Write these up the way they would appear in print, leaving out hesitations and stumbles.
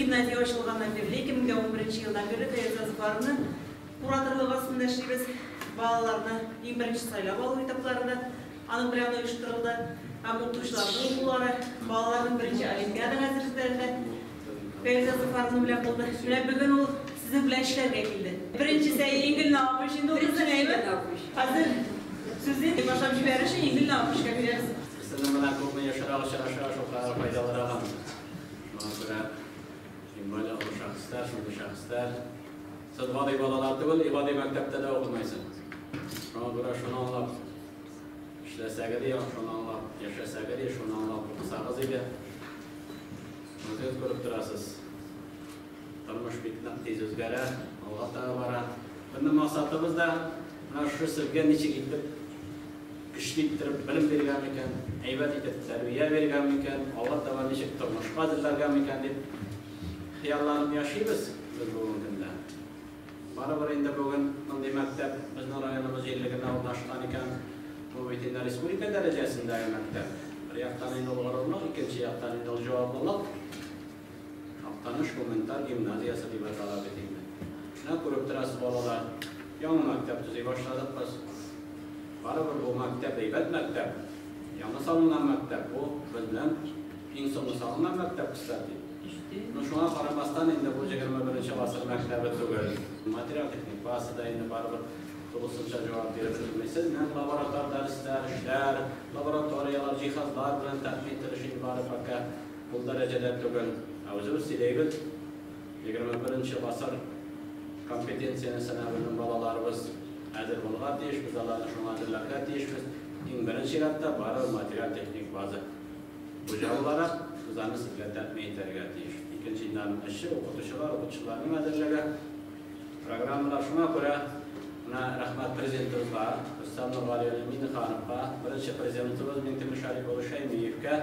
Гимназия ачылганнан бирле, 2011 елдан бирле Фәйрүзә Зөфәровна кураторлыгы астында эшлибез. Балаларны иң беренче сайлап алу этаплары да аның белән оештырылды. Һәм укытучыларның укулары, балаларның беренче олимпиадага әзерлекләре дә Фәйрүзә Зөфәровна белән булды. Менә бүген ул сезнең белән эшләргә килде. Беренчесе Ингел Наупович инде ул безнең әйбәт. Хәзер сүзне башлап җибәрер өчен Ингел Науповичка бирәбез. Сезнең белән күпме ешрак очраша, шулкадәр файдалырак аны. Шуңа күрә, тем более олы шәхесләр, шундый шәхесләр. Сез гади балалар түгел, и гади мәктәптә дә укымыйсыз. Шуңа күрә шуны аңлап эшләсәгез иде, шуны аңлап яшәсәгез иде, шуны аңлап укысагыз иде. Үзегез күреп торасыз. Тормыш бик нык тиз үзгәрә, алга таба бара. Безнең максатыбыз да менә шушы сезгә ничек итеп көчле иттереп белем биргән микән, әйбәт итеп тәрбия биргән микән, алга таба ничек тормышка әзерләргә микән дип хыялланып яшибез без бүгенге көндә. Барыбер инде бүген мондый мәктәп безнең районыбыз җирлегендә урнашкан икән, бу бит инде республика дәрәҗәсендәге мәктәп. Бер яктан инде ул горурлык, икенче яктан инде ул җаваплылык. Актаныш гуманитар гимназиясе дип атала бит инде. Менә күреп торасыз, балалар, яңа мәктәп төзи башладык без. Барыбер бу мәктәп әйбәт мәктәп, яңа салынган мәктәп, бу безнең иң соңгы салынган мәктәп, кстати. Но шуңа карамастан инде бу 21 гасыр мәктәбе түгел. Материаль-техник базасы да инде барыбер тулысынча җавап биреп бетерми. Сезнең лаборатор дәресләр, эшләр, лабораторияләр, җиһазлар белән тәэмин ителеш инде бары пока ул дәрәҗәдә түгел. Ә үзебез сөйләйбез, 21 гасыр компетенциясенә безнең балаларыбыз әзер булырга тиеш, без аларны шуңа әзерләргә тиешбез. Иң беренче чиратта барыбер материаль-техник база хуҗа буларак без аны сезгә тәэмин итәргә тиеш. Икенче инде аның эше, укытучылар, укытучыларның әзерлеге, программалар. Шуңа күрә менә рәхмәт президентыбызга, Рөстәм Нургали Миңнехановка, беренче президентыбыз Миңтимер Шәрипович Шәймиевкә.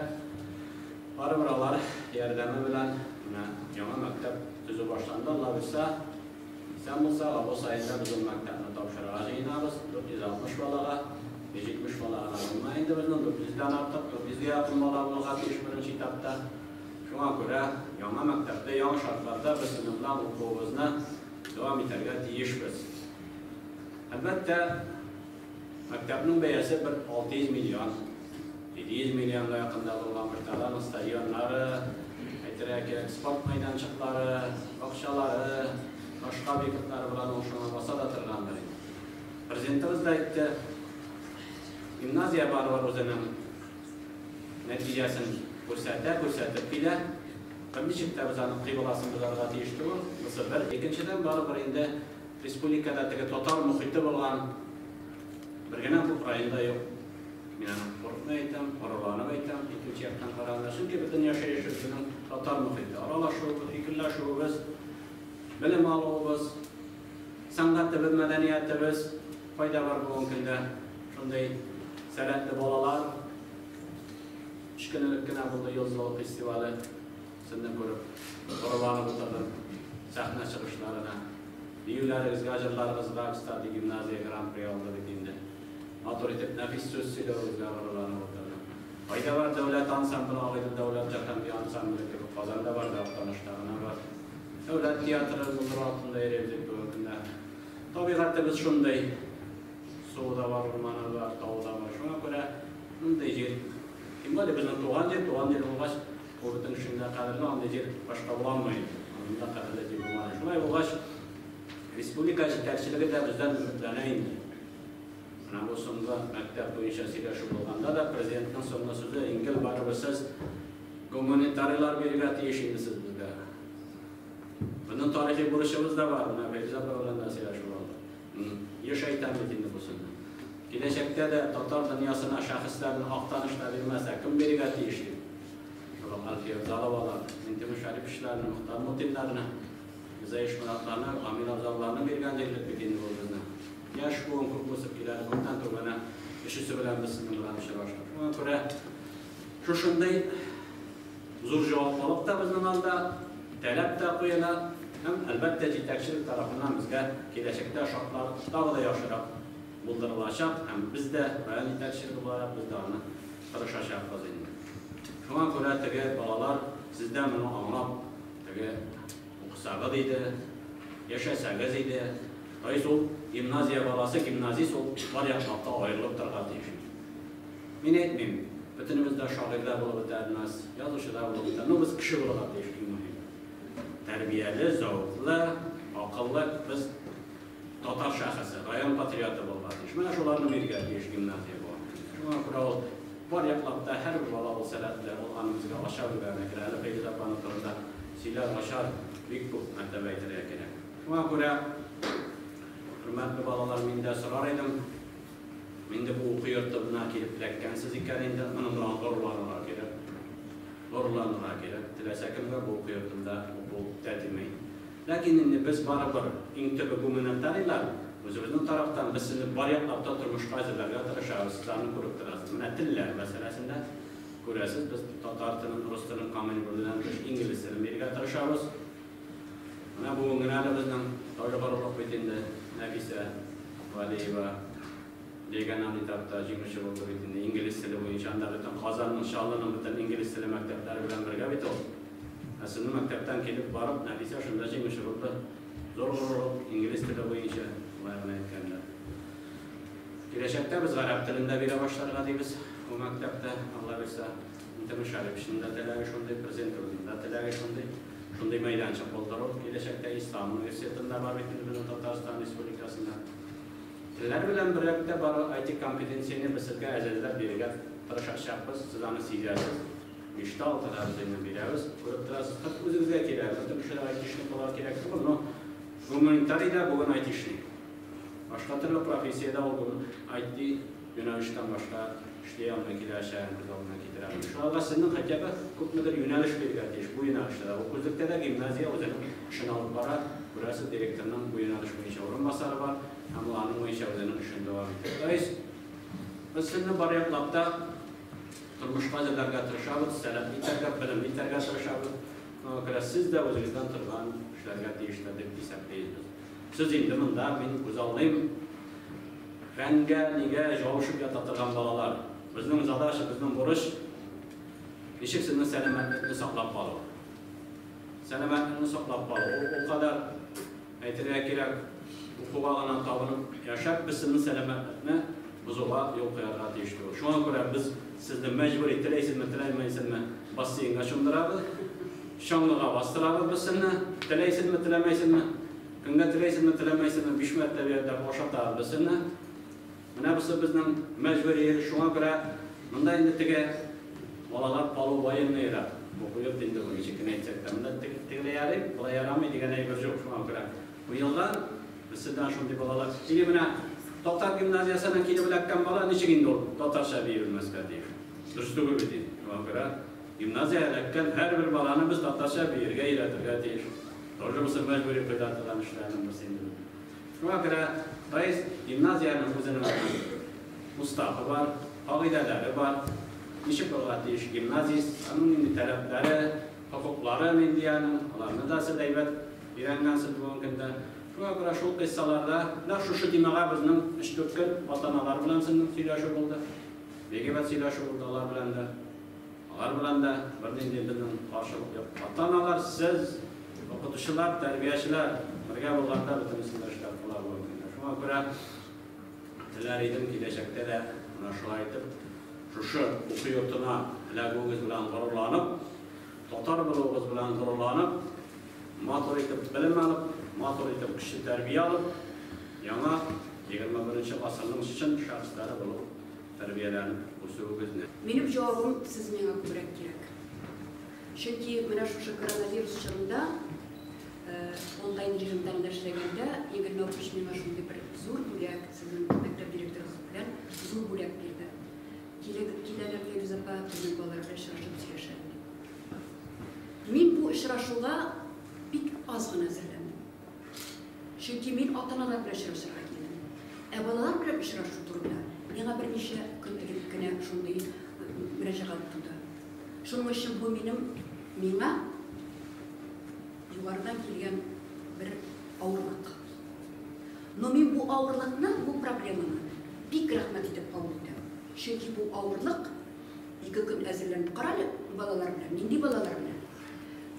Барыбер алар ярдәме белән менә яңа мәктәп төзү башланды. Алла бирсә, исән булсак, август аенда без ул мәктәпне тапшырырга җыенабыз. 460 балага, 170 бала гына булмый инде безнең, 400 дән артык, 400 гә якын бала булырга тиеш беренче этапта. Шуңа күрә яңа мәктәптә, яңа шартларда без сезнең белән укуыбызны дәвам итәргә тиешбез. Әлбәттә, мәктәпнең бәясе бер 600 миллион, 700 миллионга якында булган бер аның стадионнары, әйтергә кирәк, спорт мәйданчыклары, бакчалары, башка объектлары белән ул шуңа баса да торгандыр инде. Президентыбыз да әйтте, гимназия барыбер үзенең нәтиҗәсен күрсәтә, күрсәтеп килә. Берничек тә без аның кыйбласын бозарга тиеш түгел. Бусы бер. Икенчедән, барыбер инде республикада теге татар мохите булган бер генә күп районда юк. Мин аны курыкмый әйтәм, горурланып әйтәм, икенче яктан караганда. Чөнки бөтен яшәешебез безнең татар мохите. Аралашуыбыз, фикерләшүебез, белем алуыбыз, сәнгатебез, мәдәниятебез кайда бар бүгенге көндә шундый сәләтле балалар. Өч көн элек кенә булды Йолдызлык фестивале. Сезне күреп, горурланып утырдым сәхнә чыгышларына. Биюләрегезгә, җырларыгызга, кстати, гимназия гран-при алды бит инде. Матур итеп нәфис сүз сөйләвегезгә горурланып утырдым. Кайда бар дәүләт ансамбле, Агыйдел дәүләт җыр һәм бию ансамбле кебек Казанда бар да, Актанышта гына бар. Дәүләт театры булдыру артында йөрибез бит бүгенге көндә. Табигатебез шундый. Суы да бар, урманы бар, тавы да бар. Шуңа күрә мондый җир, тем более безнең туган җир, туган җир булгач, ул бөтен кешенең дә кадерле, андый җир башка була алмый инде. Анда кадерле җир булмады. Шулай булгач, республика җитәкчелеге дә бездән өметләнә инде. Менә бу соңгы мәктәп буенча сөйләшү булганда да президентның соңгы сүзе, Ингел, барыбер сез гуманитарийлар бирергә тиеш инде сез безгә. Безнең тарихи бурычыбыз да бар, менә Фәйрүзә апа белән дә сөйләшеп алдык. Еш әйтәм бит инде бу сүзне. Киләчәктә дә татар дөньясына шәхесләрне Актанышта бирмәсә, кем бирергә тиеш дип. Шул ук Әлфия Авзаловалар, Минтимер Шәриповичларны, Мохтар Мутиннарны, Риза Ишморатларны, Гамил Авзалларны биргән җирлек бит инде бу безнең. Яшь буын күп үсеп килә, күптән түгел менә өчесе белән без сезнең белән очраштык. Шуңа күрә шушындый зур җаваплылык та безнең алда, таләп тә куела һәм, әлбәттә, җитәкчелек тарафыннан безгә киләчәктә шартлар тагы да яхшырак булдырылачак һәм без дә, район җитәкчелеге буларак, без дә аны тырышачакбыз инде. Шуңа күрә теге балалар, сез дә моны аңлап, теге Укысагыз иде, яшәсәгез иде. То есть ул гимназия баласы, гимназист ул бар яклап та аерылып торырга тиеш. Мин әйтмим, бөтенебез дә шагыйрьләр булып бетәрмез, язучылар булып бетәр. Но без кеше булырга тиеш, иң мөһиме. Тәрбияле, зәвыклы, акыллы без татар шәхесе, район патриоты булырга тиеш. Менә шуларны бирергә тиеш гимназия бу. Шуңа күрә ул бар яклап та һәрбер бала ул сәләтле, ул аны безгә ача белгән керә. Әле Фәйрүзә апаның турында сөйләр, ачар бик күп мәртәбә әйтергә кирәк. Шуңа күрә, хөрмәтле балалар, мин дә сорар идем, инде бу уку йортына килеп эләккәнсез икән инде, моның белән горурланырга кирәк. Горурланырга кирәк. Теләсә кемгә бу уку йортында уку тәтеми. Ләкин инде без барыбер иң төбе гуманитарийлар, үзебезнең тарафтан без сезне бар яклап та тормышка әзерләргә тырышабыз. Сез аны күреп торасыз. Менә телләр мәсьәләсендә күрәсез, без татар телен, рус телен камил белүдән тыш инглиз телен бирергә тырышабыз. Менә бүген генә әле безнең тоже горурлык бит инде Нәфисә Вәлиева региональ этапта җиңүче булды бит инде инглиз теле буенча. Анда бөтен Казанның, Чаллының бөтен инглиз теле мәктәпләре белән бергә бит ул. Ә сезнең мәктәптән килеп барып, Нәфисә шунда җиңүче булды. Зур горурлык инглиз теле буенча, шулай гына әйткәндә. Киләчәктә без гарәп телен дә бирә башларга дибез бу мәктәптә, Алла бирсә. Минтимер Шәриповичның да теләге шундый, президентыбызның да теләге шундый. Шундый мәйданчык булдыру киләчәктә Ислам университетында бар бит инде безнең Татарстан Республикасында. Телләр белән берлектә бары IT компетенцияне без сезгә әзерләп бирергә тырышачакбыз, сез аны сизәсез. 5-тә 6-да без инде бирәбез, күреп торасыз. Хәтта үзегезгә кирәк, бөтен кешеләр айтишник булырга кирәк түгел, но гуманитарий да бүген айтишник. Башка төрле профессиядә ул бүген IT юнәлештән башка эшли алмый киләчәген күз алдына китерә алмый. Шуңа сезнең хотя бы күпмедер юнәлеш бирергә тиеш бу юнәлештә дә. Бу күзлектә дә гимназия үзенең эшен алып бара. Күрәсез, директорның бу юнәлеш буенча урынбасары бар һәм ул аның буенча үзенең эшен дәвам итә. То есть без сезне бар яклап та тормышка әзерләргә тырышабыз, сәләтле итәргә, белемле итәргә тырышабыз. Шуңа күрә сез дә үзегездән торган эшләргә тиешләр дип исәплибез. Сез инде монда, мин күз алдыйм, фәнгә, нигә җавышып ята торган балалар. Безнең задача, безнең бурыч ничек сезнең сәламәтлекне саклап калу. Сәламәтлекне саклап калу. Ул кадәр әйтергә кирәк, укуга гына табынып яшәп, без сезнең сәламәтлекне бозуга юл куярга тиеш түгел. Шуңа күрә без сезне мәҗбүри, теләйсезме, теләмәйсезме, бассейнга чумдырабыз, чаңгыга бастырабыз без сезне, теләйсезме, теләмәйсезме, көнгә теләйсезме, теләмәйсезме, 5 мәртәбә ашатабыз без сезне. Менә бусы безнең мәҗбүри. Шуңа күрә монда инде теге балалар полувоенныйрак уку йорт инде бу, ничек кенә әйтсәк тә. Монда тегеләй ярый, болай ярамый дигән әйбер юк. Шуңа күрә бу елга без сездән шундый балалар. Или менә татар гимназиясенә килеп эләккән бала ничек инде ул татарча бии белмәскә тиеш? Дөрес түгел бит инде. Шуңа күрә гимназия эләккән һәрбер баланы без татарча биергә өйрәтергә тиеш. Тоже бусы мәҗбүри куела торган эшләрнең берсе инде. Шуңа күрә, то есть гимназиянең үзенең уставы бар, кагыйдәләре бар. Ничек булырга тиеш гимназист, аның нинди таләпләре, хокуклары нинди аның, аларны да сез әйбәт өйрәнгәнсез бүгенге көндә. Шуңа күрә шул кыйссаларда, нәкъ шушы темага безнең 3-4 көн ата-аналар белән сезнең сөйләшү булды. Бик әйбәт сөйләшү булды алар белән дә. Алар белән дә бернинди безнең каршылык юк. Ата-аналар, сез, укытучылар, тәрбиячеләр бергә булганда бөтенесен дә эшләп була бүгенге көндә. Шуңа күрә теләр идем киләчәктә дә менә шулай итеп шушы уку йортына эләгүегез белән горурланып, татар булуыгыз белән горурланып, матур итеп белем алып, матур итеп кеше тәрбия алып, яңа 21 гасырның чын шәхесләре булып тәрбияләнеп үсүегезне. Минем җавабым сез миңа күбрәк кирәк. Чөнки менә шушы коронавирус чорында онлайн режимда эшләгәндә Игорь Наумович миңа шундый бер зур бүләк, сезнең мәктәп директорыгыз белән зур бүләк бирде. Киләләр Фәйрүзә апа, безнең балалар белән очрашып сөйләшәләр дип. Мин бу очрашуга бик аз гына әзерләндем. Чөнки мин ата-аналар белән очрашырга килдем. Ә балалар белән очрашу турында миңа берничә көн элек кенә шундый мөрәҗәгать туды. Шуның өчен бу миңа югарыдан килгән бер авырлык. Но мин бу авырлыкны, бу проблеманы бик рәхмәт итеп кабул итәм. Чөнки бу авырлык 2 көн әзерләнеп карале балалар белән, нинди балалар белән?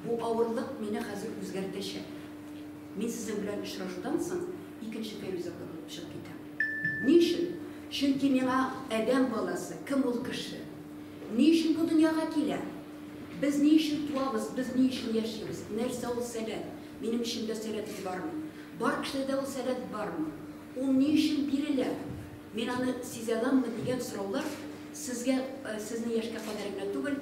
Бу авырлык мине хәзер үзгәртәчәк. Мин сезнең белән очрашудан соң икенче Фәйрүзә булып чыгып китәм. Ни өчен? Чөнки миңа адәм баласы, кем ул кеше? Ни өчен бу дөньяга килә? Без ни өчен туабыз, без ни өчен яшибез? Нәрсә ул сәләт? Минем эчемдә сәләт бармы? Бар кешедә ул сәләт бармы? Ул ни өчен бирелә? Мин аны сизә аламмы дигән сораулар сезгә, сезнең яшькә кадәр генә түгел,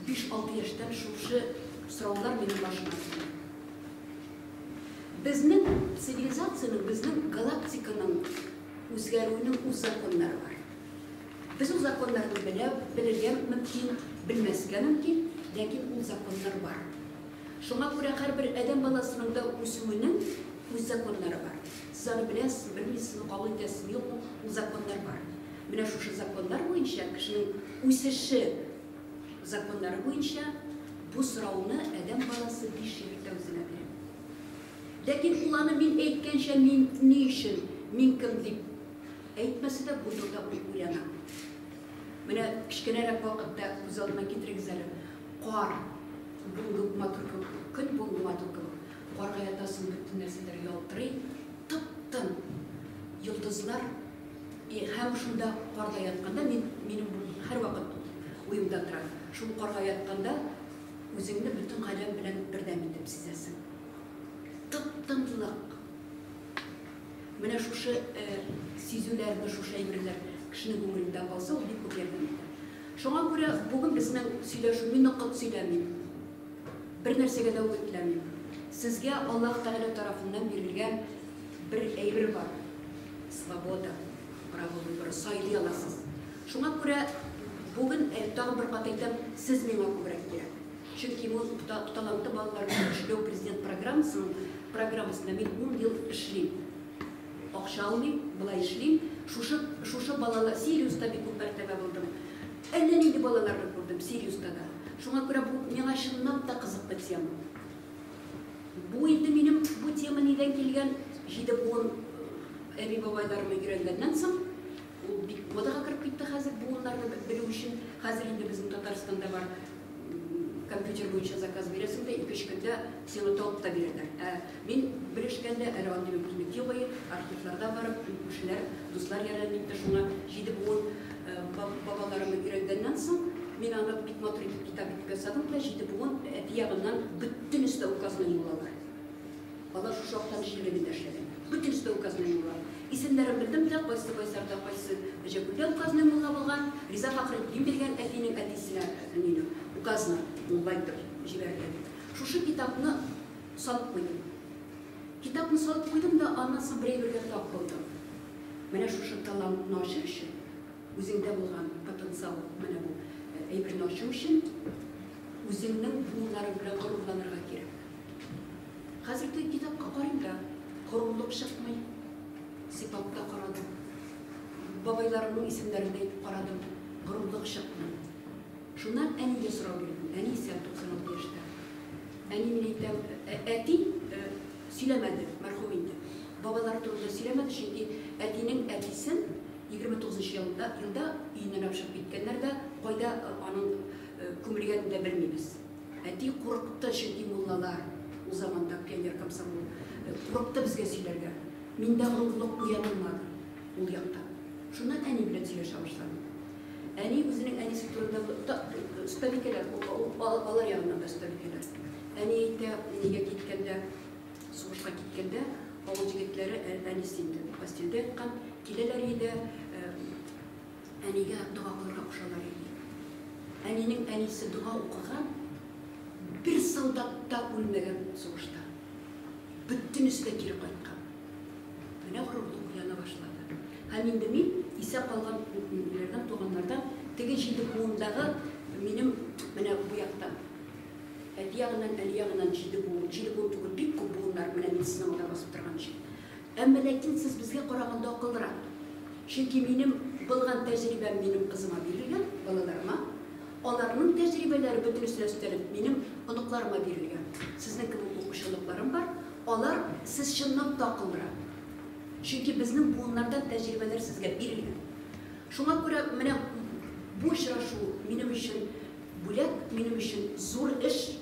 5-6 яшьтән шушы сораулар минем башыма килде. Безнең цивилизациянең, безнең галактиканың үзгәрүенең үз законнары бар. Без ул законнарны белә, белергә мөмкин, белмәскә мөмкин, ләкин ул законнар бар. Шуңа күрә һәрбер адәм баласының да үсүенең үз законнары бар. Сез аны беләсез, белмисезме, кабул итәсезме, юкмы, ул законнар бар. Менә шушы законнар буенча кешенең үсеше законнары буенча бу сорауны адәм баласы 5 яшьтә үзенә бирә. Ләкин ул аны мин әйткәнчә мин ни өчен, мин кем дип әйтмәсә дә бу турыда ул уйлана. Менә кечкенәрәк вакытта күз алдына китерегез әле. Кар, бүгенге матур кебек, көн бүгенге матур кебек. Карга ятасың, бөтен нәрсәләр ялтырый, тып-тын. Йолдызлар һәм шунда карда ятканда мин минем бу һәрвакыт уемда тора. Шул карга ятканда үзеңне бөтен галәм белән бердәм итеп сизәсең. Тып-тынлык. Менә шушы сизүләрне, шушы әйберләр кешенең күңелендә калса, ул бик күп ярдәм итә. Шуңа күрә бүген безнең сөйләшү, мин нокыт сөйләмим. Бер нәрсәгә дә үгетләмим. Сезгә Аллаһ Тәгалә тарафыннан бирелгән бер әйбер бар. Свобода, право выбора, сайлый аласыз. Шуңа күрә бүген тагын бер кат әйтәм, сез миңа күбрәк кирәк. Чөнки бу талантлы балаларны эшләү президент программасында мин 10 ел эшлим. Акча алмыйм, болай эшлим. Шушы балалар, Сириуста бик күп мәртәбә булдым. Әллә нинди балаларны күрдем Сириуста да. Шуңа күрә бу миңа чынлап та кызыклы тема. Бу инде минем бу тема нидән килгән? 7 буын әби бабайларымны өйрәнгәннән соң, ул бик модага кереп китте хәзер буыннарны белү өчен. Хәзер инде безнең Татарстанда бар компьютер буенча заказ бирәсең дә, 2-3 көндә сиңа табып та бирәләр. Ә мин белешкәндә әле андый мөмкинлек юк иде. Архивларда барып, күршеләр, дуслар ярдәм итте. Шуңа 7 буын бабаларымны өйрәнгәннән соң, мин аны бик матур итеп китап итеп ясадым да, 7 буын әти ягыннан бөтенесе дә указной муллалар. Алар шушы Актаныш җирлегендә эшләгән. Бөтенесе дә указной мулла. Исемнәрен белдем дә, кайсы Байсарда, кайсы Җәкүлдә указной мулла булган. Риза Фәхретдин биргән әтинең әтисенә мине указны мулла итеп җибәргән. Шушы китапны салып куйдым. Китапны салып куйдым да, аннан соң бер әйбергә тап булдым. Менә шушы талантны ачу өчен, үзеңдә булган потенциал, менә бу әйберне ачу өчен үзеңнең буыннарың белән горурланырга кирәк. Хәзер теге китапка карыйм да, горурлык чыкмый. Сыйпап та карадым. Бабайларымның исемнәрен дә әйтеп карадым. Горурлык чыкмый. Шуннан әнигә сорау бирдем. Әни исән, 96 яшьтә. Әни мин әйтәм, әти сөйләмәде, мәрхүм инде. Бабалары турында сөйләмәде, чөнки әтинең әтисен 29 елда өеннән алып чыгып киткәннәр дә, кайда аның күмелгәнен дә белмибез. Әти курыкты, чөнки муллалар ул заманда пионер комсомол курыкты безгә сөйләргә. Миндә горурлык уянмады ул якта. Шуннан әни белән сөйләшә башладым. Әни үзенең әнисе турында остабикәләр, алар ягыннан да остабикәләр. Әни әйтә, нигә киткәндә, сугышка киткәндә, авыл егетләре әнисе инде постельдә яткан, киләләр иде, әнигә дога кылырга кушалар иде. Әнинең әнисе дога укыган, бер солдат та үлмәгән сугышта. Бөтенесе дә кире кайткан. Менә горурлык уяна башлады. Һәм инде мин исә калган ниләрдән, туганнардан теге 7 буындагы минем менә бу яктан әти ягыннан, әни ягыннан 7 буын, 7 буын түгел, бик күп буыннар менә мин сезнең алда басып торган өчен. Әмма ләкин сез безгә караганда акыллырак. Чөнки минем булган тәҗрибәм минем кызыма бирелгән, балаларыма. Аларның тәҗрибәләре бөтенесенә өстәлеп минем оныкларыма бирелгән. Сезнең кебек укучы оныкларым бар. Алар сез чынлап та акыллырак. Чөнки безнең буыннардан тәҗрибәләр сезгә бирелгән. Шуңа күрә менә бу очрашу минем өчен бүләк, минем өчен зур эш.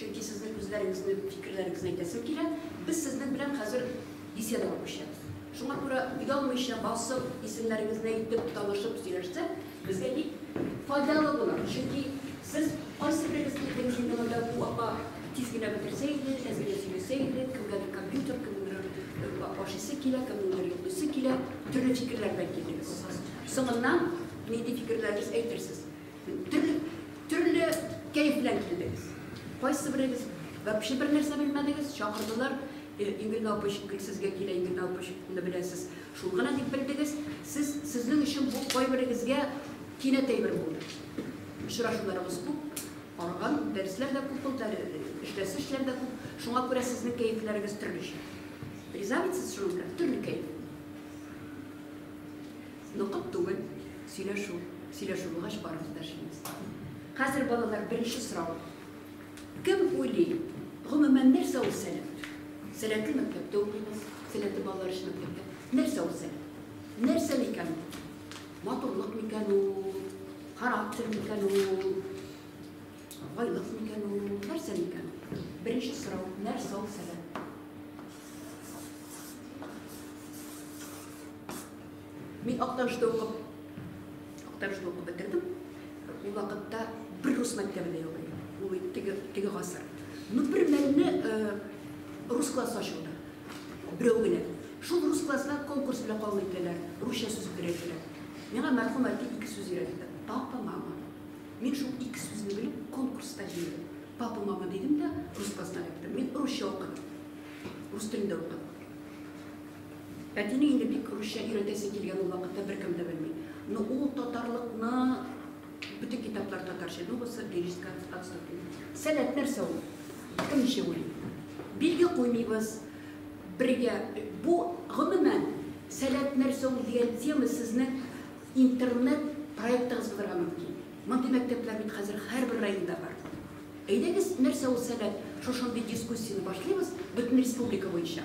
Чөнки сезнең үзләрегезнең фикерләрегезне әйтәсем килә. Без сезнең белән хәзер беседага күчәбез. Шуңа күрә оялмыйча басып, исемнәрегезне әйтеп, танышып сөйләшсәк, безгә бик файдалы булыр. Чөнки сез кайсы берегез килдегез инде монда, бу апа тиз генә бетерсә иде, әз генә сөйләсә иде, кемгәдер компьютер, кемнеңдер ашыйсы килә, кемнеңдер йоклыйсы килә, төрле фикерләр белән килдегез. Соңыннан нинди фикерләрегез әйтерсез. Төрле кәеф белән килдегез. Кайсы берегез вообще бер нәрсә белмәдегез, чакырдылар, Ингель апа сезгә килә, Ингель апаны беләсез. Шул гына дип белдегез. Сез, сезнең өчен бу кайберегезгә кинәт әйбер булды. Очрашуларыбыз күп, арган дәресләр дә күп булды, эшләсе эшләр дә күп. Шуңа күрә сезнең кәефләрегез төрлечә. Риза бит сез шуның белән? Төрле кәеф. Нокыт түгел, сөйләшү. Сөйләшү булгач барыбыз да эшлибез. Хәзер балалар беренче сорау. Кем уйлый? Гомумән нәрсә ул сәләт? Сәләтле мәктәптә укыйбыз, сәләтле балалар өчен мәктәптә. Нәрсә ул сәләт? Нәрсә микән ул? Матурлык микән ул? Характер микән ул? Байлык микән ул? Нәрсә микән ул? Беренче сорау, нәрсә ул сәләт? Мин Актанышта укып бетердем. Ул вакытта бер рус мәктәбе дә юк иде. Ул теге гасыр. Ну, бер мәлне рус классы ачылды. Берәү генә. Шул рус классына конкурс белән кабул ителәләр, русча сүз өйрәтәләр. Миңа мәрхүм әти ике сүз өйрәтте. Папа, мама. Мин шул ике сүзне белеп конкурста җиңдем. Папа, мама дидем дә рус классына эләктем. Мин русча укыдым. Рус телендә укыдым. Әтинең инде бик русча өйрәтәсе килгән ул вакытта беркем дә белми. Но ул татарлыкны бөтен китаплар татарча, ну булса лирическое отступление. Сәләт нәрсә ул? Кем ничек уйлый? Билге куймыйбыз. Бергә бу гомумән сәләт нәрсә ул дигән тема сезнең интернет проектыгыз булырга мөмкин. Мондый мәктәпләр бит хәзер һәрбер районда бар. Әйдәгез, нәрсә ул сәләт? Шушындый дискуссияне башлыйбыз бөтен республика буенча.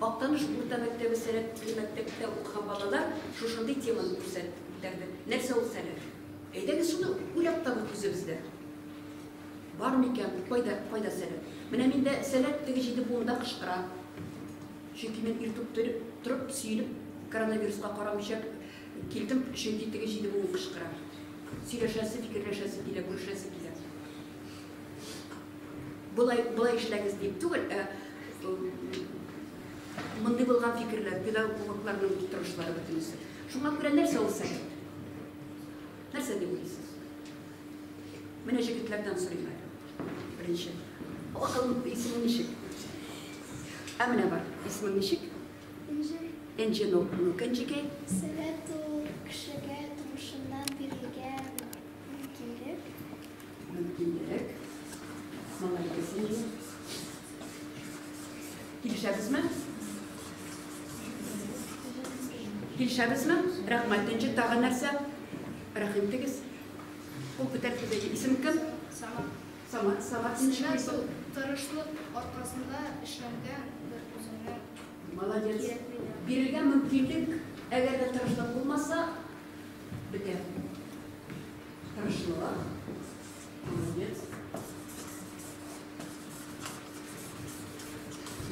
Актаныш урта мәктәбе сәләтле мәктәптә укыган балалар шушындый теманы күрсәтте. Нәрсә ул сәләт? Әйдәгез шуны уйлап табыйк үзебездә. Бар микән? Кайда сәләт? Менә миндә сәләт теге җиде буында кычкыра. Чөнки мин иртүк торып, сөенеп, коронавируска карамыйча килдем, чөнки теге җиде буын кычкыра. Сөйләшәсе, фикерләшәсе килә, күрешәсе килә. Болай эшләгез дип түгел, ә мондый булган фикерләр, педагогларның тырышлары бөтенесе. Шуңа күрә нәрсә ул сәләт? Нәрсә дип уйлыйсыз? Менә җегетләрдән сорыйм әле. Беренче. Акылым исемең ничек? Ә менә бар. Исемең ничек? Энҗе. Энҗе, ну, Энҗекәй. Сәләт ул кешегә тумышыннан бирелгән мөмкинлек. Мөмкинлек. Молодец, Энҗе. Килешәбезме? Килешәбезме? Рәхмәт, Энҗе. Тагы нәрсә? Рәхим итегез. Ул күтәреп куйды. Исем кем? Самат. Самат, Самат. Сәләт ул тырышлык аркасында эшләнгән бер үзеңә. Молодец. Бирелгән мөмкинлек, әгәр дә тырышлык булмаса, бетә. Тырышлык. Молодец.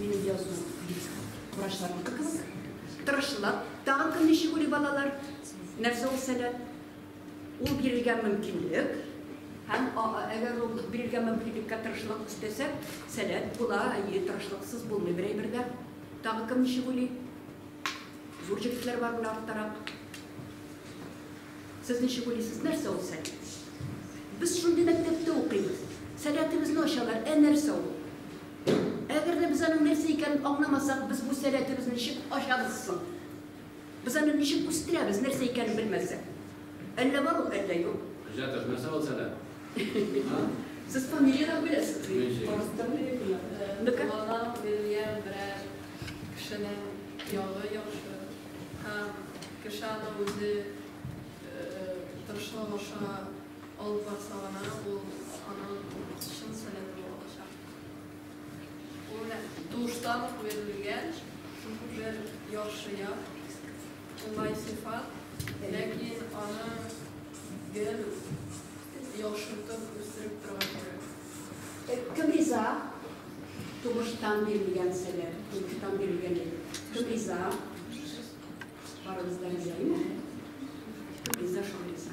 Минем язу бик врачларныкы кебек. Тырышлык. Тагын кем ничек уйлый, балалар? Нәрсә ул сәләт? Ул бирелгән мөмкинлек. Һәм әгәр ул бирелгән мөмкинлеккә тырышлык өстәсәк, сәләт була, әйе, тырышлыксыз булмый бер әйбер дә. Тагы кем ничек уйлый? Зур җегетләр бар менә арттарак. Сез ничек уйлыйсыз? Нәрсә ул сәләт? Без шундый мәктәптә укыйбыз. Сәләтебезне ачалар. Ә нәрсә ул? Әгәр дә без аның нәрсә икәнен аңламасак, без бу сәләтебезне ничек ачабыз соң? Без аны ничек үстерәбез, нәрсә икәнен белмәсәк? Әллә бар ул, әллә юк. Хөҗҗәтов, нәрсә ул сәләт? Сез фамилиядан беләсез. Баладан бирелгән берәр кешенең ягы яхшы һәм кеше аны үзе тырышлык аша алып барса гына, ул аның чын сәләте булачак. Ул менә тумыштан ук бирелгән бер яхшы як, уңай сыйфат, ләкин аны гел яхшыртып үстереп торырга кирәк. Кем риза? Тумыштан бирелгән сәләт, тумыштан бирелгән. Кем риза? Барыбыз да риза, әйме? Кем риза, шул риза.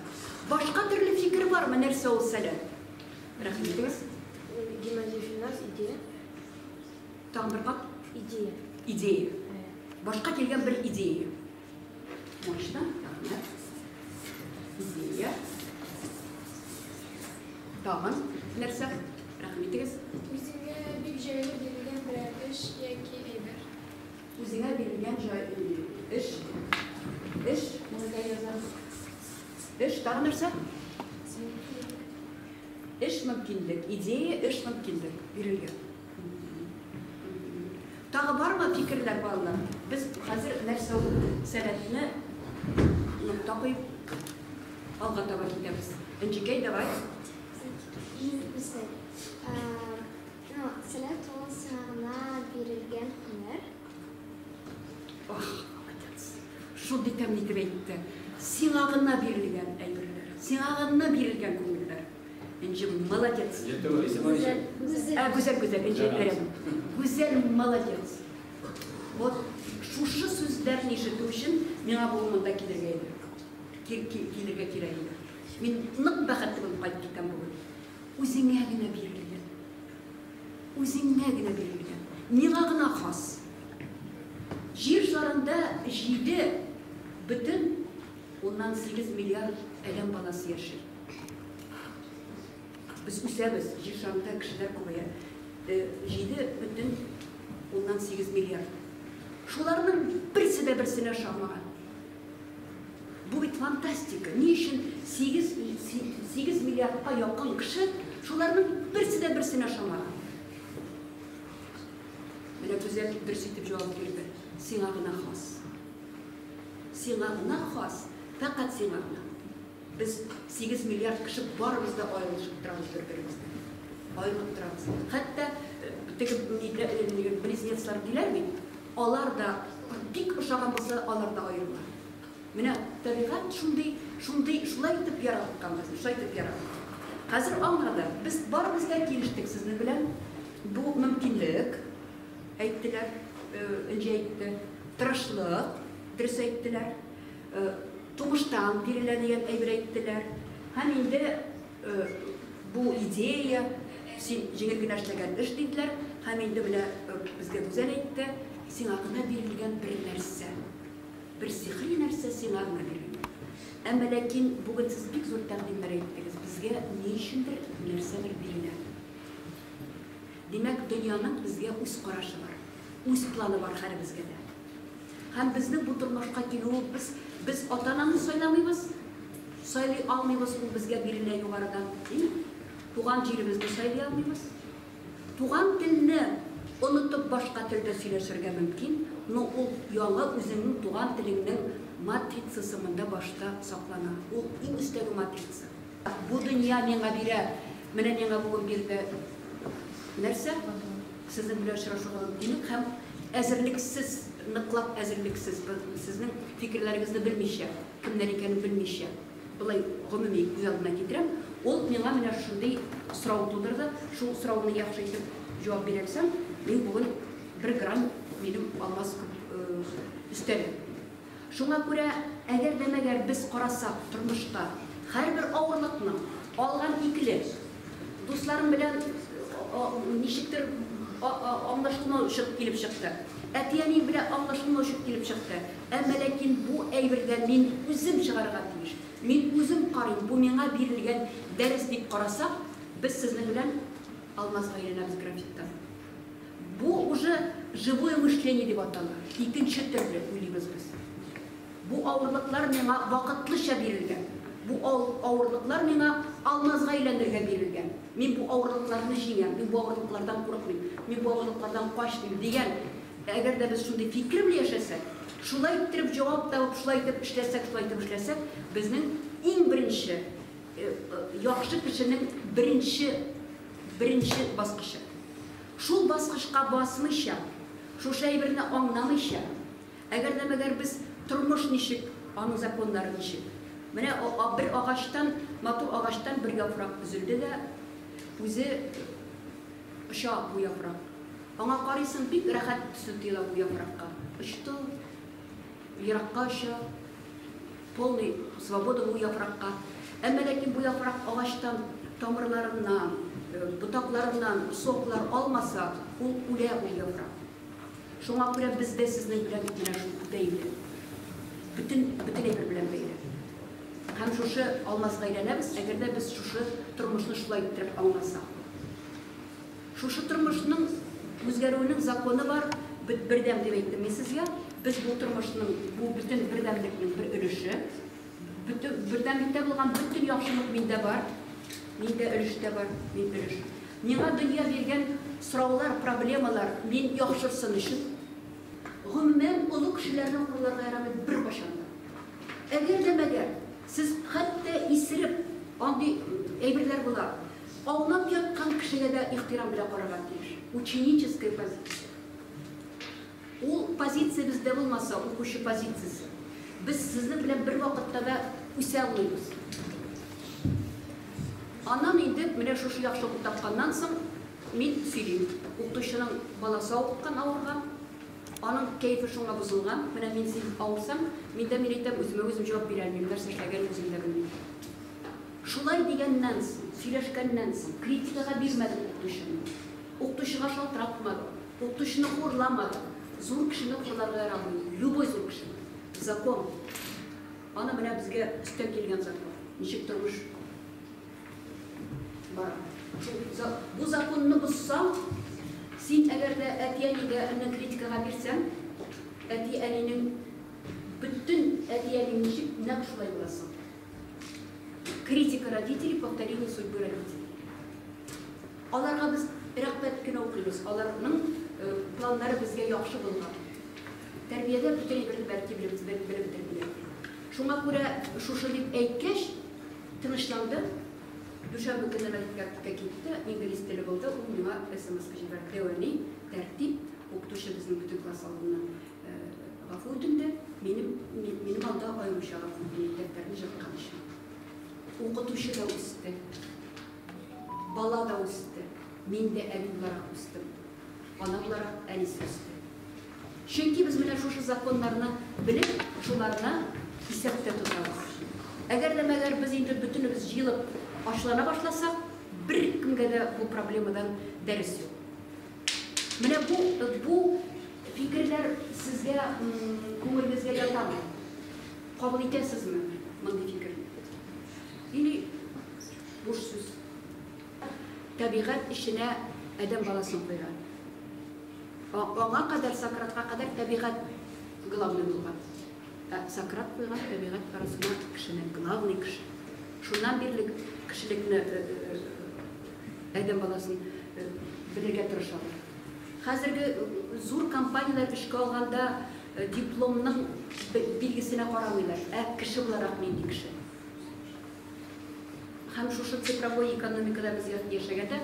Башка төрле фикер бармы, нәрсә ул сәләт? Рәхим итегез. Геннадий Финас, идея. Тагын бер кат. Идея. Идея. Башка килгән бер идея. Мощно, рәхмәт. Идея. Тагын нәрсә? Рәхим итегез. Үзеңә бик җайлы бирелгән берәр эш яки әйбер. Үзеңә бирелгән җай эш. Эш, моны да язабыз. Эш, тагын нәрсә? Эш мөмкинлек, идея, эш мөмкинлек бирелгән. Тагы бармы фикерләр, балалар? Без хәзер нәрсә ул сәләтне нокта куеп алга таба китәбез. Энҗекәй, давай. Гүзәл. Ну, сәләт ул сиңа гына бирелгән һөнәр. Ох, молодец. Шундый тәмле итеп әйтте. Сиңа гына бирелгән әйберләр. Сиңа гына бирелгән күңелләр. Энҗе, молодец. Энҗе түгел, исеме ничек? Гүзәл. Ә, Гүзәл, Гүзәл, Энҗе, әрәм. Гүзәл, молодец. Вот шушы сүзләрне ишетү өчен миңа бүген монда килергә иде. Килергә кирәк иде. Мин нык бәхетле булып кайтып китәм бүген. Үзеңә генә бирелгән. Үзеңә генә бирелгән. Миңа гына хас. Җир шарында 7,8 миллиард адәм баласы яши. Без үсәбез, җир шарында кешеләр күбәя. 7,8 миллиард. Шуларның берсе дә берсенә ошамаган. Бу бит фантастика. Ни өчен 8 миллиардка якын кеше, шуларның берсе дә берсенә ошамаган? Менә Гүзәл дөрес итеп җавап бирде. Сиңа гына хас. Сиңа гына хас, фәкать сиңа гына. Без 8 миллиард кеше барыбыз да аерылышып торабыз бер-беребездән. Аерылып торабыз. Хәтта теге близнецлар диләр бит, алар да бик ошаган булса, алар да аерыла. Менә табигать шундый, шундый, шулай итеп яраткан безне, шулай итеп яраткан. Хәзер аңлады. Без барыбыз да килештек сезнең белән. Бу мөмкинлек әйттеләр, Энҗе әйтте. Тырышлык дөрес әйттеләр. Тумыштан бирелә дигән әйбер әйттеләр. Һәм инде бу идея, син җиңел генә эшләгән эш диделәр. Һәм инде менә безгә Гүзәл әйтте, сиңа гына бирелгән бер нәрсә. Бер сихри нәрсә сиңа гына бирелгән. Әмма ләкин бүген сез бик зур тәкъдимнәр әйттегез. Безгә ни өчендер нәрсәдер бирелә. Димәк, дөньяның безгә үз карашы бар, үз планы бар һәребезгә дә. Һәм безнең бу тормышка килүебез, без ата-ананы сайламыйбыз, сайлый алмыйбыз, ул безгә бирелә югарыдан. Туган җиребезне сайлый алмыйбыз. Туган телне онытып башка телдә сөйләшергә мөмкин, но ул яңа үзеңнең туган телеңнең матрицасы монда башта саклана. Ул иң өстәге матрица. Бу дөнья миңа бирә, менә миңа бүген бирде нәрсә? Сезнең белән очрашуга мөмкинлек һәм әзерлексез, ныклап әзерлексез, сезнең фикерләрегезне белмичә, кемнәр икәнен белмичә, былай гомуми күз алдына китерәм, ул миңа менә шундый сорау тудырды. Шул сорауны яхшы итеп җавап бирәлсәм, мин бүген 1 грамм минем алмаз өстәле. Шуңа күрә, әгәр дә мәгәр без карасак тормышта һәрбер авырлыкны алган икеле, дусларым белән ничектер аңлашылмау килеп чыкты. Әти-әнием белән аңлашылмау килеп чыкты. Әмма ләкин бу әйбердән мин үзем чыгарга тиеш. Мин үзем карыйм, бу миңа бирелгән дәрес дип карасак, без сезнең белән алмазга әйләнәбез графиттан. Бу уже живое мышление дип атала. Икенче төрле уйлыйбыз без. Бу авырлыклар миңа вакытлыча бирелгән. Бу авырлыклар миңа алмазга әйләнергә бирелгән. Мин бу авырлыкларны җиңәм, мин бу авырлыклардан курыкмыйм, мин бу авырлыклардан качмыйм дигән. Әгәр дә без шундый фикер белән яшәсәк, шулай иттереп җавап табып, шулай итеп эшләсәк, шулай итеп эшләсәк, безнең иң беренче яхшы кешенең беренче баскычы. Шул баскычка басмыйча, шушы әйберне аңламыйча, әгәр дә мәгәр без тормыш ничек, аның законнары ничек. Менә бер агачтан, матур агачтан бер яфрак өзелде дә, үзе Оча бу яфрак. Аңа карыйсың, бик рәхәт төсле тоела бу яфракка. Очты, еракка оча, полный свобода бу яфракка. Әмма ләкин бу яфрак агачтан тамырларыннан, ботакларыннан соклар алмаса, ул үлә ул яфрак. Шуңа күрә без дә сезнең белән менә шул бәйле. Бөтен бөтен әйбер белән бәйле. Һәм шушы алмазга әйләнәбез, әгәр дә без шушы тормышны шулай иттереп аңласак. Шушы тормышның үзгәрүенең законы бар, бердәм дип әйттем мин сезгә. Без бу тормышның, бу бөтен бердәмлекнең бер өлеше. Бөтен бердәмлектә булган бөтен яхшылык миндә бар. Миндә өлеш тә бар, мин өлеш. Миңа дөнья биргән сораулар, проблемалар мин яхшырсын өчен. Гомумән, олы кешеләрне хурларга ярамый беркайчан да. Әгәр дә мәгәр сез хәтта исереп, андый әйберләр була, аунап яткан кешегә дә ихтирам белән карарга тиеш. Ученическая позиция. Ул позиция бездә булмаса, укучы позициясе, без сезнең белән бер вакытта да үсә алмыйбыз. Аннан инде менә шушы яхшылык тапканнан соң мин сөйлим. Укытучының баласы авырткан, авырган. Аның кәефе шуңа бозылган. Менә мин син авырсам, мин дә, мин әйтәм, үземә үзем җавап бирә алмыйм, нәрсә эшләгәнен үзем дә белмим. Шулай дигәннән соң, сөйләшкәннән соң, критикага бирмәдек укытучыны. Укытучыга шалтыратмадык, укытучыны хурламадык. Зур кешене хурларга ярамый, любой зур кешене. Закон. Аны менә безгә өстән килгән закон. Ничек тормыш бара. Шул бу законны бозсаң, син әгәр дә әти-әнигә аны критикага бирсәң, әти-әнинең бөтен әти-әни ничек, нәкъ шулай буласың. Критика родителей — повторение судьбы родителей. Аларга без рәхмәт кенә укыйбыз. Аларның планнары безгә яхшы булган. Тәрбиядә бөтен әйберне бәлки белеп белеп бетермиләр. Шуңа күрә шушы дип әйткәч, тынычланды. Дүшәмбе көнне мәктәпкә китте, инглиз теле булды, ул миңа СМС җибәрде. Дәү әни, тәртип, укытучы безнең бөтен класс алдыннан гафу үтенде. Минем алда аеруча гафу үтенде, дәфтәрне җырткан өчен. Укытучы да үсте. Бала да үсте. Мин дә әби буларак үстем. Ана буларак әнисе үсте. Чөнки без менә шушы законнарны белеп, шуларны исәптә тотабыз. Әгәр дә мәгәр без инде бөтенебез җыелып ачулана башласак, беркемгә дә бу проблемадан дәрес юк. Менә бу фикерләр сезгә, күңелегезгә ятамы? Кабул итәсезме мондый фикерне? Или буш сүз? Табигать эченә адәм баласын куйган. Аңа кадәр, Сократка кадәр табигать главный булган. Ә Сократ куйган табигать арасына кешене, главный кеше. Шуннан бирле кешелекне, адәм баласын белергә тырышалар. Хәзерге зур компанияләр эшкә алганда дипломның билгесенә карамыйлар, ә кеше буларак нинди кеше. Һәм шушы цифровой экономикада без яшәгәндә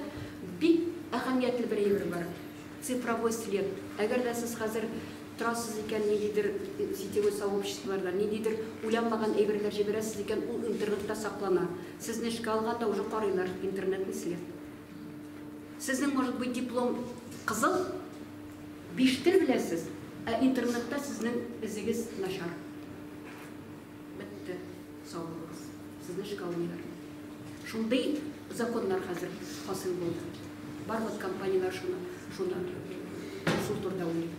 бик әһәмиятле бер әйбер бар. Цифровой след. Әгәр дә сез хәзер торасыз икән ниндидер сетевой сообществоларда, ниндидер уйланмаган әйберләр җибәрәсез икән, ул интернетта саклана. Сезне эшкә алганда уже карыйлар интернетный след. Сезнең, может быть, диплом кызыл, биш тел беләсез, ә интернетта сезнең эзегез начар. Бетте, сау булыгыз. Сезне эшкә алмыйлар. Шундый законнар хәзер хасил булды. Барлык компанияләр шуны шул турыда уйлый.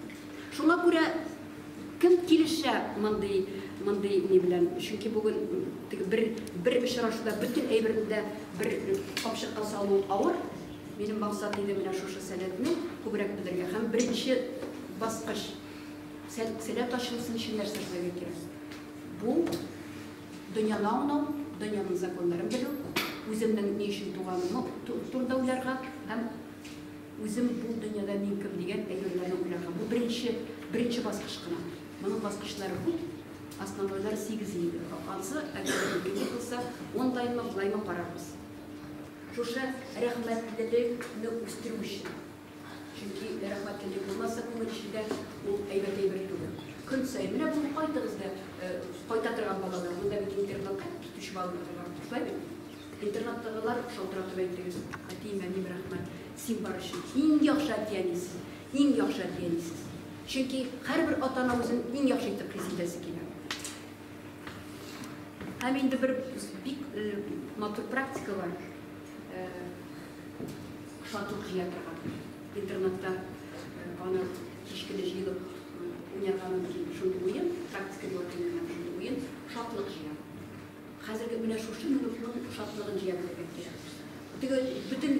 Шуңа күрә кем килешә мондый ни белән? Чөнки бүген теге бер очрашуда бөтен әйберне дә бер капчыкка салу авыр. Минем максат иде менә шушы сәләтне күбрәк белергә. Һәм беренче баскыч сәләт ачылсын өчен нәрсә эшләргә кирәк? Бу дөньяны аңлау, дөньяның законнарын белү, үземнең ни өчен туганымны турында уйларга һәм үзем бу дөньяда мин кем дигән әйберләрне уйларга. Бу беренче баскыч кына. Моның баскычлары күп. Основнойлар 8 инде. Ансы, әгәр мөмкинлек булса, онлайнмы, былаймы карарбыз. Шушы рәхмәтлелекне үстерү өчен. Чөнки рәхмәтлелек булмаса күңел эчендә, ул әйбәт әйбер түгел. Көн саен менә бүген кайтыгыз да, кайта торган балалар, монда бит интернатка китүче балалар да бар. Шулай бит? Интернаттагылар шалтыратып әйтегез. Әтием, әнием, рәхмәт. Син бар өчен иң яхшы әти-әнисез, иң яхшы әти-әнисез. Чөнки һәрбер ата-ана үзен иң яхшы итеп хис итәсе килә. Һәм инде бер бик матур практика бар. Шатлык җыя торган. Интернетта аны кич кенә җыелып уйнарга мөмкин. Шундый уен, практика дип атыйм мин шундый уен, шатлык җыя. Хәзерге менә шушы минутның шатлыгын җыя белергә кирәк. Теге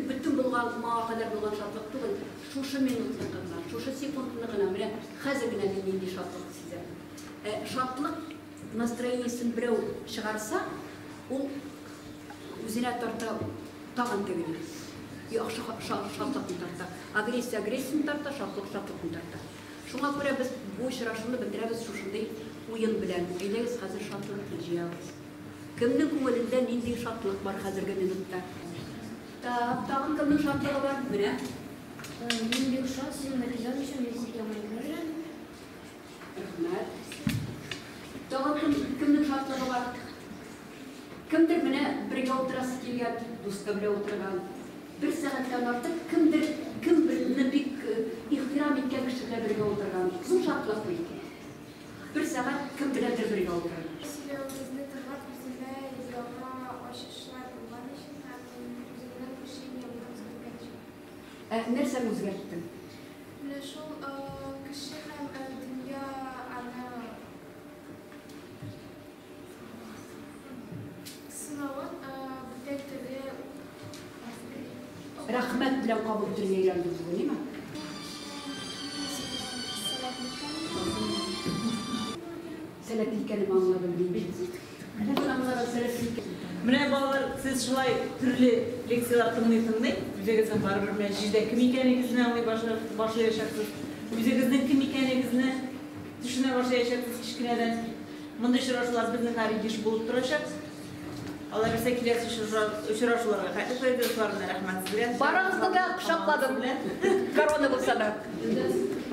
бөтен булган, моңа кадәр булган шатлык түгел, шушы минутны гына, шушы секундны гына, менә хәзер генә мин нинди шатлык сизәм. Шатлык настроениесен берәү чыгарса, ул үзенә тарта тагын тегене. Яхшы шатлыкны тарта. Агрессия агрессияне тарта, шатлык шатлыкны тарта. Шуңа күрә без бу очрашуны бетерәбез шушындый уен белән. Әйдәгез хәзер шатлыкны җыябыз. Кемнең күңелендә нинди шатлык бар хәзерге минутта? Тагын кемнең шатлыгы бар? Менә. Мин бик шат, сезнең нәтиҗәм өчен мин сезгә елмаеп. Рәхмәт. Тагын кемнең шатлыгы бар? Кемдер менә бергә утырасы килгән, дусты белән утырган. Бер сәгатьтән артык кемдер кем берне бик ихтирам иткән кеше белән бергә утырган. Зур шатлык бу икән. Бер сәгать кем беләндер бергә утырган. Сөйләвегезне тыңлап, үземә яңа ачышлар булган өчен һәм үземнең кеше ягын үзгәрткән өчен. Нәрсәне үзгәрттең? Менә шул кеше һәм дөнья аны сынавын бүтән төрле рәхмәт белән кабул итәргә өйрәндек бүген, ниме? Сәләтле икәнен аңладым мин. Бүген аңладым сәләтле икәнен. Менә балалар, сез шулай төрле лекцияләр тыңлый-тыңлый, үзегезнең барыбер менә җирдә кем икәнегезне аңлый башлаячаксыз. Үзегезнең кем икәнегезне төшенә башлаячаксыз кечкенәдән. Мондый очрашулар безнең һәр еш булып торачак. Алла бирсә, киләсе очрашуларга хәтле дуслар, рәхмәт сезгә. Барыгызны да кочакладым. Корона булса да.